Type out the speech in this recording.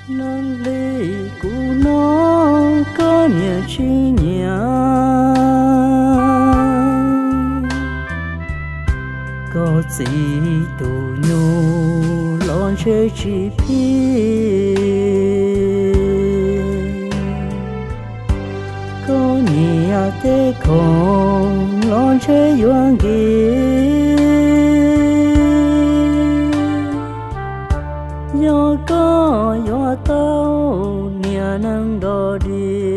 Neeg li kuv hnov koj niam tsis nyiam, koj txiv tus nyuj los ntshe tsis phim, koj niam tej khoom los ntshe yuav nkim. Yog koj yuav tau niam neeg dog dig,